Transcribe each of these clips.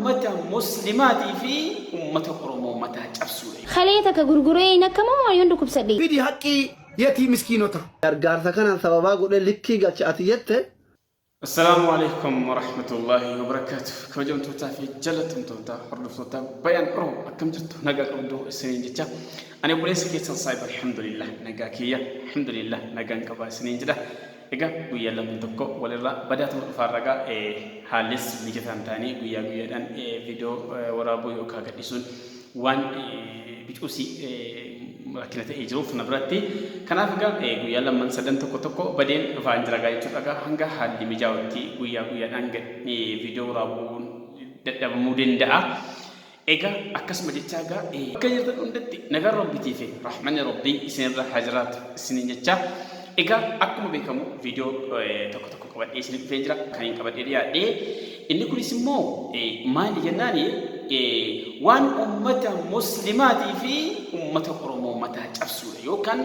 Ummata muslimaatii fi ummata Oromoo mataa cabsuudha. Kalee takka gurguree hin akkamamoo yoon dhukkubsadhe. Fidi haqqii yatii miskiinota. Gargaarsa kanaan sababaa godhee likkii galcha ati jette. Assalaamu Aleykum Warahmatullaahi Wabarakaatuh Kabajamtootaa fi jaalatamtoota hordoftoota Bayaan Oro akkam jirtu nagaa qabdu isiniin jecha ani obboleessa keessan saayib alhamdulillah nagaa kiyya alhamdulillah nagaan qaba isiniin jedha Egaa guyyaa lamni tokko walirraa badaatuma dhufaarra egaa haallis mijataa hin taane guyyaa guyyaadhaan viidiyoo waraabuu yookaan gadhiisuun waan bicuusii rakkina ta'ee jiruuf na biratti. Kanaaf egaa guyyaa lamman sadan tokko tokko badeen dhufaan jira egaa jechuudha egaa hanga haalli mijaa'utti guyyaa guyyaadhaan viidiyoo waraabuun dadhabamuu danda'a. Egaa akkasuma jechaa egaa bakka jirtan hundatti nagaan Rabbitii fi rahmanni Rabbii isinirra haa jiraatu isiniin jechaa egaa akkuma beekamu viidiyoo tokko tokko qabadhee isin dhufee jira kan hin qabadhee dhiyaadhe inni kunis immoo maali jennaani waan ummata muslimaatii fi ummata Oromoo mataa cabsuudha yookaan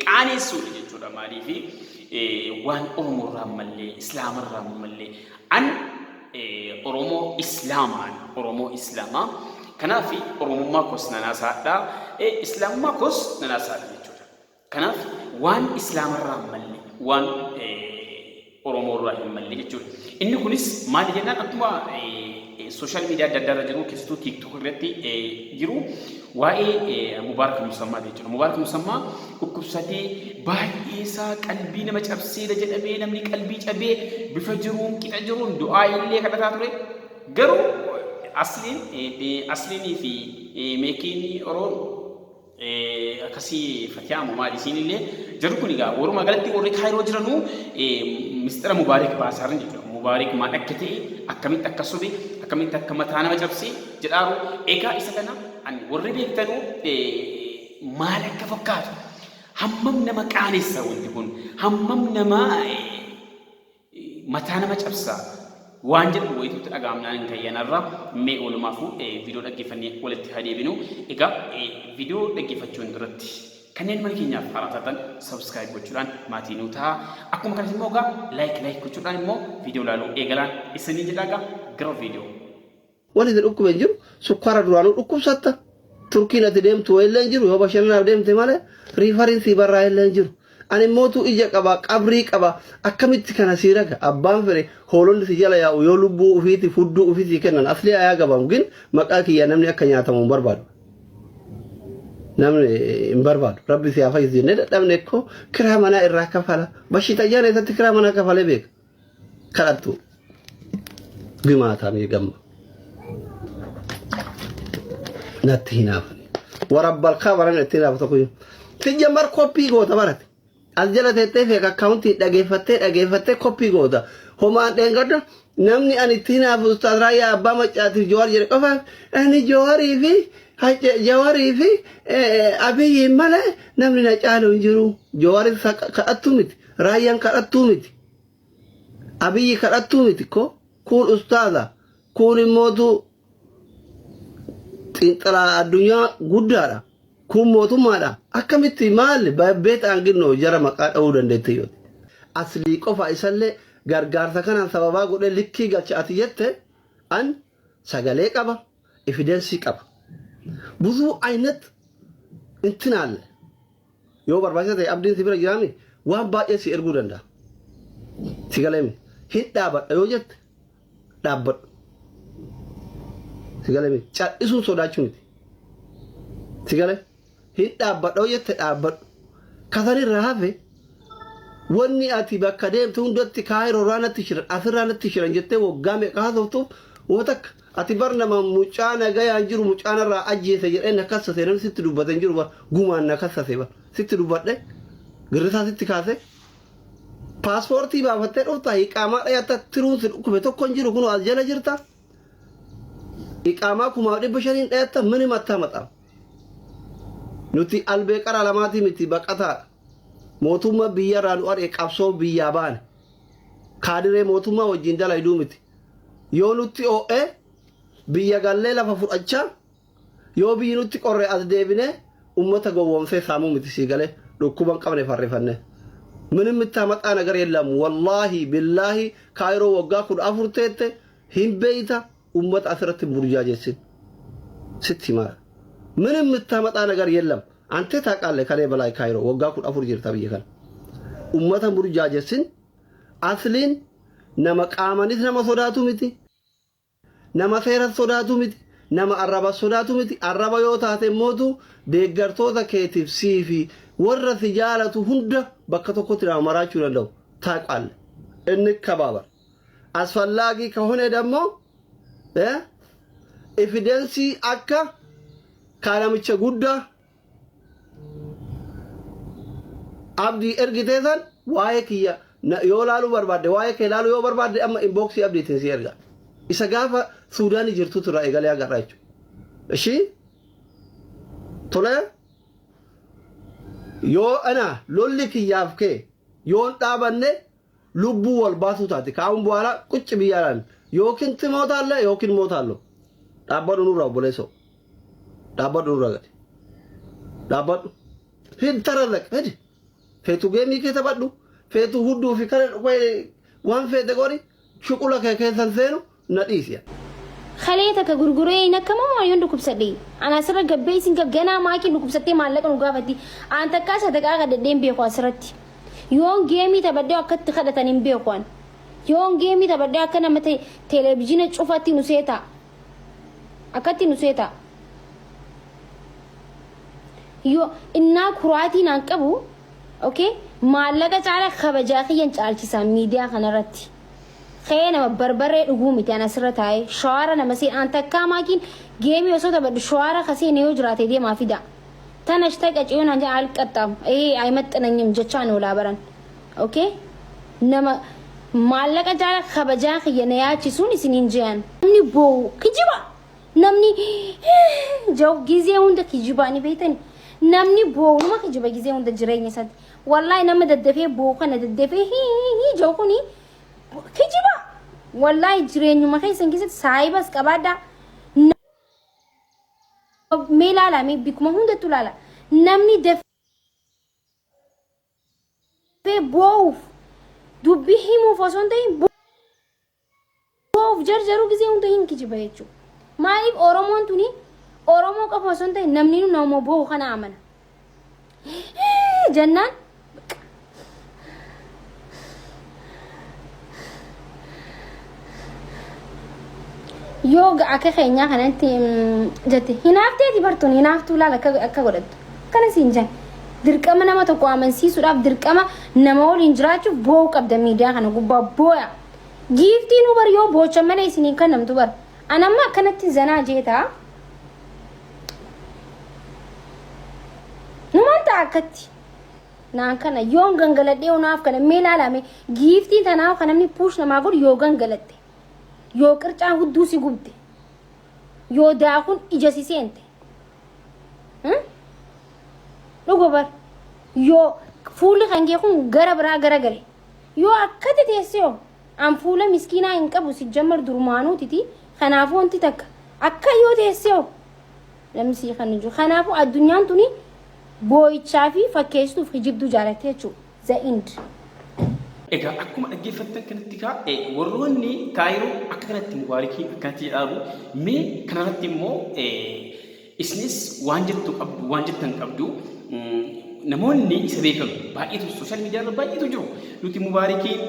qaaneessuudha jechuudha maaliifi waan Oromoo irraa mallee Islaama irraa mallee an Oromoo Islaamaan Oromoo Islaamaa kanaaf Oromummaa koos nan hasaadha Islaamummaa koos nan hasaadha jechuudha. Kanaaf waan Islaamarraa hin malle waan Oromoorraa hin malle jechuudha. Inni kunis maali jennaan akkuma sooshaal miidiyaa adda addaa irra jiru keessattuu TikTok irratti jiru waa'ee Mubaarak Musammaa jechuudha. Mubaarak Musammaa dhukkubsatee baay'ee isaa qalbii nama cabseera jedhamee namni qalbii cabee bifa jiruun qixa jiruun du'aa illee kadhataa ture. Garuu asliin asliinii fi meekiin oroon akkasii fatiyaa moo maali isiin illee jarri kun egaa walumaa galatti warri kaayiroo jiranuu mistira Mubaarik baasaa jiran jechuudha. Mubaarik maal akka ta'e akkamitti akka sobe akkamitti akka mataa nama cabse jedhaaru egaa isa kana ani warri beektanuu maal akka fakkaatu hammam nama qaanessa wanti kun hammam nama mataa nama cabsa waan jedhamu wayituutti dhaga'amnaan hin kayyanarra mee walumaafuu viidiyoo dhaggeeffannee walitti haa deebinu. Egaa viidiyoo dhaggeeffachuun duratti kanneen mana keenyaaf haaraa taatan subscribe gochuudhaan maatii nuu ta'a. Akkuma kanas immoo egaa like like gochuudhaan immoo viidiyoo ilaaluu eegalaan isiniin jedhaa egaa gara viidiyoo. Wanti si dhukkube hin jiru. Sukkaara duraanuu dhukkubsatta. Turkiin ati deemtu wayillee hin jiru. Yoo bashannanaaf deemte malee riifariin sii barraa illee hin jiru. Ani mootuu ija qaba, qabrii qaba. Akkamitti kana sii raga? Abbaan fedhe hoolonni si jala yaa'u yoo lubbuu ufiiti fudduu ufii sii kennan aslii ayaa gabamu gin maqaa kiyyaa namni akka nyaatamu hin barbaadu. Namni hin barbaadu. Rabbi si haa fayyisu jennee dadhabne ikkoo kiraa manaa irraa kafala. Bashitayyaan eessatti kiraa manaa kafalee beeka? Kadhattu gimaataa gamma natti hinaafani warabbal kaaba namni itti hinaafu tokko jiru sijjamar koppii goota barate as jala teettee feek akkaawuntii dhageeffattee dhageeffattee koppii goota homaan dheengadda namni ani itti hinaafu ustaaz Raayyaa Abbaa Maccaatiif Jawaar jedhe qofaaf ani Jawaarii fi Jawaarii fi Abiyyiin malee namni na caalu hin jiru Jawaaris kadhattuu miti Raayyaan kadhattuu miti Abiyyi kadhattuu miti ko kuun ustaaza kuun immootu xiinxalaa addunyaa guddaadha kuun mootummaadha akkamitti maal beet aanginnoo jara maqaa dha'uu dandeette yooti. Aslii qofa isallee gargaarsa kanaan sababaa godhee likkii galcha ati jette an sagalee qaba evidensii qaba. Buzuu ayinat intin alle. Yoo barbaachisa ta'e abdiin si bira jiraami waan baay'ee si erguu danda'a. Si galeemi hin dhaabadha yoo jette dhaabbadhu. Si galeemi cal'isuun sodaachuu miti. Si galee hin dhaabbadha yoo jette dhaabbadhu. Kasanirraa hafe wanni ati bakka deemtu hundatti kaayiroo irraa natti shiran asirraa natti shiran jettee waggaa meeqa haasoftuuf waa takka Ati bar nama mucaa nagayaan jiru mucaa narraa ajjeese jedhee na kassase namni sitti dubbate hin jiru bar gumaan na kassase bar sitti dubbadhe girrisaa sitti kaase paaspoortii baafattee dhufta hiqaamaa dhayatta tiruun si dhukkube tokko hin jiru kunoo as jala jirta iqaamaa 5,500n dhayatta mini mattaa maxaam nuti albee qara lamaatii miti baqataadha mootummaa biyyarraa nu ari'e qabsoo biyyaa baane kaadiree mootummaa wajjin dalayduu miti Yoo nutti oo'e biyya gallee lafa fudhachaa yoo biyyi nutti qorre as deebinee ummata gowwoomsee saamuu miti sii galee dhukkuba hin qabne farrifannee. Minim mittaamaxaa nagar yellamu wallaahi billaahi kaayiroo waggaa 14 teette hin beeyta. Ummata asirratti hin burjaajessin. Sitti himaa. ምንም የምታመጣ ነገር የለም። አንተ ታውቃለህ ከኔ በላይ ካይሮ waggaa 14 jirta biyya kana. Ummata burjaajessin. Asliin nama qaamanis nama sodaatu miti. Nama seera sodaatu miti. Nama arraba sodaatu miti. Arraba yoo taate immootu deeggartoota keetiif sii fi warra si jaalatu hunda bakka tokkotti nama maraachuu danda'u ታውቃለህ። እንከባበር። አስፈላጊ ከሆነ ደግሞ evidence akka kaanamicha guddaa Abdii ergitee san waa'ee kiyya yoo laaluu barbaadde, waa'ee kee laaluu yoo barbaadde, amma inbox Abdiitiin si erga. Isa gaafa Suudaanii jirtutu irraa eegalee agarra jechuudha. Ishii tole, yoo ana lolli kiyyaaf kee yoon dhaabanne lubbuu wal baasuu taate kaa'uun በኋላ ቁጭ ብያለሁ። Yookiin ትሞታለህ yookiin ሞታለሁ። Dhaabbadhu nurraa, obboleessoo, dhaabbadhu nurraa, gadi dhaabbadhu. Hin tararraq hidi feetu game kee taphadhu, feetu hudduu fi kana waan feete godhi, shuqula kee keessan seenu na dhiisi. Kalee takka gurguree hin akkamamu yoon dhukkubsadhe. Ana asirra gabbee isin ganaa maakiin dhukkubsattee maallaqa nu gaafatti. Aan takkaa sadaqaa kadhadhee hin beeku asirratti. Yoon game taphadhee akkatti kadhatan hin beeku an. Yoon game taphadhee akka nama televezyiina cufatti nu seeta. Akkatti nu seeta. Yoo innaa kuraatii naan qabu, okay, maallaqa caala kabajaa kiyyan caalchisaa miidiyaa kanarratti. Kee nama barbarree dhuguu miti an asirra taa'ee shawaara nama seen aan takkaa maakiin game osoo taphadhu shawaara kaseen yoo jiraate deemaa fida. ተነሽ ተቀጪ ሆን አንጀ አልቀጣም፣ ይሄ አይመጥነኝም jechaa oolaa baran. Okay, nama maallaqa caala kabajaa kiyya na yaachisuun isiniin je'an. Namni boo'u kijiba. Namni jau gizee hunda kijibaa ni beektani. Namni boo'u nama kijiba gizee hunda jireenya isaatti. Wallahi nama daddafee boo'u kana daddafee hii jau kuni kijiba. Wallahi jireenyuma keessan keessatti saayibas qabaadhaa. Mee ilaala, mee bikkuma hundattuu ilaala. Namni dafee boo'uuf dubbii himuuf osoo hin ta'in boo'uuf jarjaruu gizee hunda hin kijiba jechuudha. Maaliif Oromoon tuni Oromoo qofa osoo hin ta'in namni nu nama boo'u kana amana. Jennaan yoo akka keenyaa kanatti jette hinaafteeti bartuun hinaaftuu laala akka akka godhattu akkana siin jan. Dirqama nama tokko amansiisuudhaaf, dirqama nama waliin jiraachuuf boo'uu qabda. Miidiyaa kana gubbaa boo'a giiftiin bar yoo boocha malee isiniin kan namtu bar anamma akkanatti zanaa jeetaa numaan ta'a akkatti naan kana yoon gangaladhee onaaf kana mee ilaalame giiftiin tanaaf kan namni push namaa godhu yoo gangalatte, yoo qircaan hudduu si gubde, yoo daakuun ija si seente, dhuga bar yoo fuulli kan kee kun gara biraa gara gale yoo akkati teessee an fuula miskiinaa hin qabu si jammar durmaanuutiti. Kanaafuu wanti takka akka yoo teessee namni sii kan jiru. Kanaafuu addunyaan tuni boo'ichaa fi fakkeessituuf kijibduu jaalatte jechuudha. The end. Egaa akkuma dhaggeeffattan kanatti kaa warroonni Kaayiroo akka kanatti Mubaarikii akkanatti jedhaaru, mee kanarratti immoo isinis waan jettu qabdu, waan jettan qabdu. Namoonni isa beekan baay'eetu social media irra baay'eetu jiru. Nuti Mubaarikiin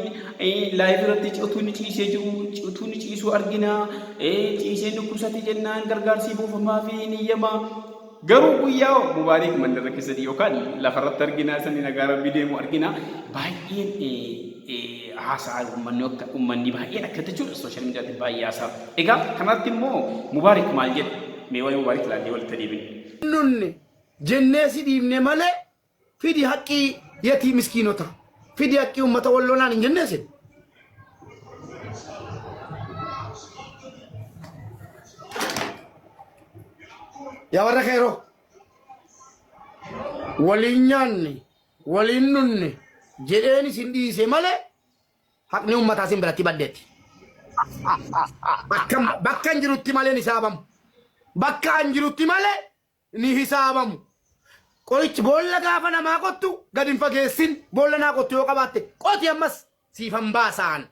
live irratti utuu inni ciisee jiru, utuu inni ciisuu argina. Ciisee dhukkubsate jennaan gargaarsi buufamaa fi ni iyyamaa. Garuu guyyaa Mubaarik mandara keessatti yookaan lafarratti argina, sani nagaa rabbii deemu argina. Baay'een haasa'a uummanni, akka uummanni baay'een akka jechuudha social mediaatti baay'ee haasa'a. Egaa kanarratti immoo Mubaarik maal jedha? Mee waa'ee Mubaarik ilaallee walitti deebine. Nunne jennee si dhiibne malee fidi haqqii yatii miskiinota, fidi haqqii uummata walloonaan hin jennee sin. Yaa warra keeroo, waliin nyaanne waliin nunne jedheen isin dhiise malee haqni uummataa isin biratti baddeetti. Bakka hin jirutti malee ni hisaabamu. Bakka hin jirutti malee ni hisaabamu. Qorichi boolla gaafa namaa qottu gad hin fageessin. Boolla naa qottu yoo qabaatte qoti, ammas siifan baasaan.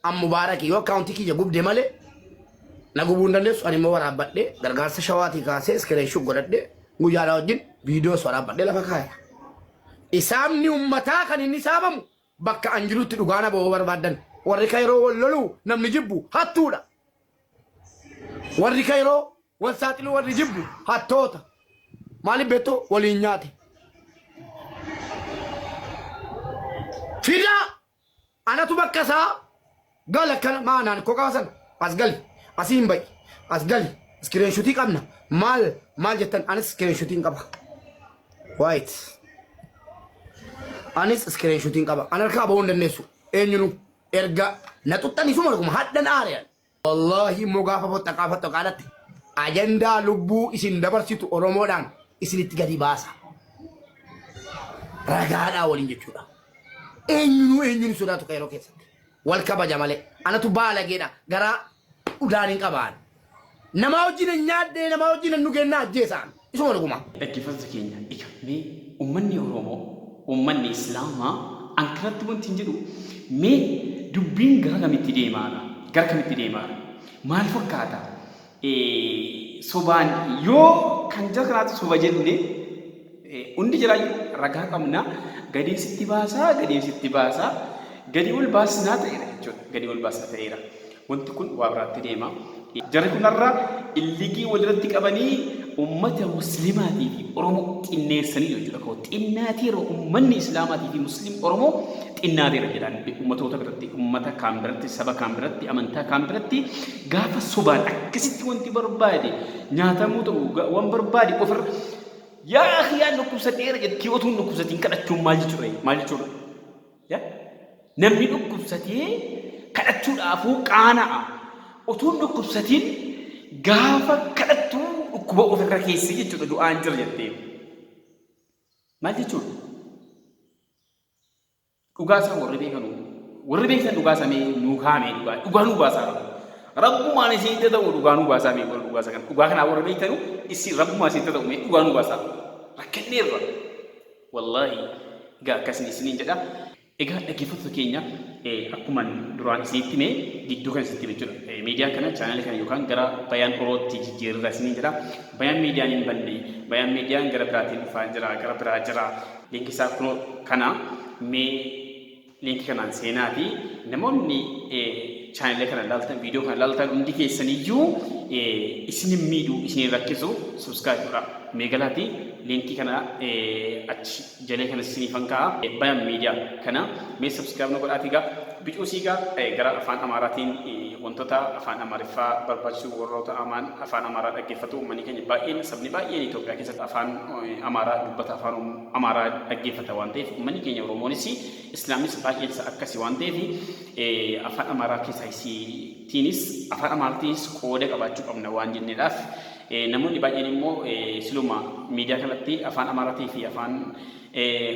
An Mubaarakii yoo akkaawuntii kiyya gubde malee Na gubuu hin dandeessu ani immoo waraabbadhee gargaarsa shawaatii kaasee iskireenshuut godhadhee guyyaadhaa wajjin viidiyoos waraabbadhee lafa kaaya. Isaamni ummataa kan inni saabamu bakka an jirutti dhugaa na ba'uu barbaaddan. Warri kayroo wal loluu namni jibbu hattuudha. Warri kayroo wal saaxiluu warri jibbu hattoota. Maaliif beektu waliin nyaate. Fidaa anatu bakka isaa gala akkana maanaan koo qaba sana as gali asii hin ba'i as gali iskiriinshutii qabna maal maal jettan anis iskiriinshutiin qaba. Waayit. Anis iskiriinshutiin qaba. An harkaa ba'uu hin dandeessu. Eenyunu erga na xuxxanii suma dhuguma hadhan aare. Wallaahi immoo gaafa foxxaqaa foxxoqaa dhatte ajandaa lubbuu isin dabarsitu Oromoodhaan isinitti gadi baasa. Ragaadhaa waliin jechuudha. Eenyunuu eenyuun hin sodaatu qeeroo keessatti. Wal kabaja malee. Anatu baalageedha garaa udaan hin qabaan. Namaa wajjin hin nyaadhee namaa wajjin hin dhugeen na ajjeesaan. Isuma dhuguma. Dhaggeeffattoota keenya egaa mee uummanni Oromoo uummanni Islaamaa an kanatti wanti hin jedhu mee dubbiin gara kamitti deemaadha gara kamitti deemaadha maal fakkaata sobaan yoo kan jara kanaatu soba jenne hundi jiraayyuu ragaa qabna gadiin sitti baasaa gadiin sitti baasaa gadi ol baasnaa ta'eera jechuudha gadi ol baasnaa ta'eera Wanti kun waa biraatti deema. Jarri kun har'a illigii walirratti qabanii ummata muslimaatii fi Oromoo xinneessanii jechuudha. Koo xinnaateera ummanni islaamaatii fi muslim Oromoo xinnaateera jedhaan ummatoota biratti, ummata kaan biratti, saba kaan biratti, amantaa kaan biratti gaafa sobaan akkasitti wanti barbaade nyaatamuu ta'u waan barbaade ofirra yaa akhi yaa dhukkubsadheera jettee otuu hin dhukkubsatiin kadhachuun maal jechuudha? Maal jechuudha? Ya? Namni dhukkubsatee kadhachuudhaafuu qaana'a. Utuu hin dhukkubsatiin gaafa kadhattu dhukkuba ofirra keessa jechuudha du'aan jira jettee. Maal jechuudha? Dhugaa isaa warri beekanu warri beektan dhugaa isaa mee nuu kaamee dhugaa dhugaa nuu baasaa. Rabbumaan isin ta'u dhugaa nuu baasaa mee warri dhugaa isaa kana dhugaa kanaa warri beektanu isin rabbumaan isin ta'u mee dhugaa nuu baasaa. Rakkanneerra. Wallaahi egaa akkasin isiniin jedha. Egaa dhaggeeffattoota keenya akkuman duraan isinitti hime gidduu kan isinitti hime jechuudha. Miidiyaa kana chaanaalii kana yookaan gara Bayaan Orootti jijjiirra isiniin jedha. Bayaan miidiyaan hin banne. Bayaan miidiyaan gara biraatiin dhufaa jira gara biraa jira. Liinki isaa kunoo kana mee liinkii kanaan seenaati namoonni chaanaalee kana ilaaltan viidiyoo kana ilaaltan hundi keessaniyyuu isin hin miidhu isin hin rakkisu subscribe godhaa. Meegalaati liinkii kana achi jalee kana isiniifan kaa'a. Bayan miidiyaa kana mee subscribe nu godhaati egaa bicuu siigaa gara afaan Amaaraatiin wantoota afaan Amaariffaa barbaachisu warroota amaan afaan Amaaraa dhaggeeffatu uummanni keenya baay'een sabni baay'een Itoophiyaa keessatti afaan Amaaraa dubbata afaan Amaaraa dhaggeeffata waan ta'eef uummanni keenya Oromoonis Islaamnis baay'een isaa akkasi waan ta'eef afaan Amaaraa keessaa isiitiinis afaan Amaartiinis qooda qabaachuu qabna waan jenneedhaaf namoonni baay'een immoo siluma miidiyaa kanatti afaan Amaaraatii fi afaan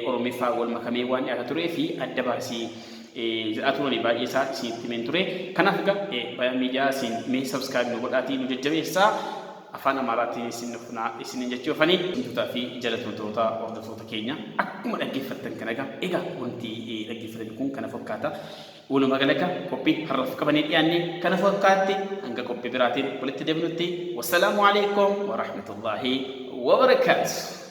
Oromiffaa wal makamee waan dhiyaata turee fi adda baasii jedhaa turani baay'ee isaa isinitti himeen ture. Kanaaf egaa Bayaan Miidiyaa isin mee subscribe nu godhaatii nu jajjabeessaa. Afaan Amaaraatiin isin dhufna isinin jechuufani. Kabajamtootaa fi jalatamtoota hordoftoota keenya akkuma dhaggeeffattan kana egaa egaa wanti dhaggeeffatan kun kana fakkaata. Walumaa gala egaa qophiin har'aaf qabannee dhiyaanne kana fakkaatti hanga qophii biraatiin walitti deebinutti wassalaamu alaikum warahmatullaahi wabarakaatu.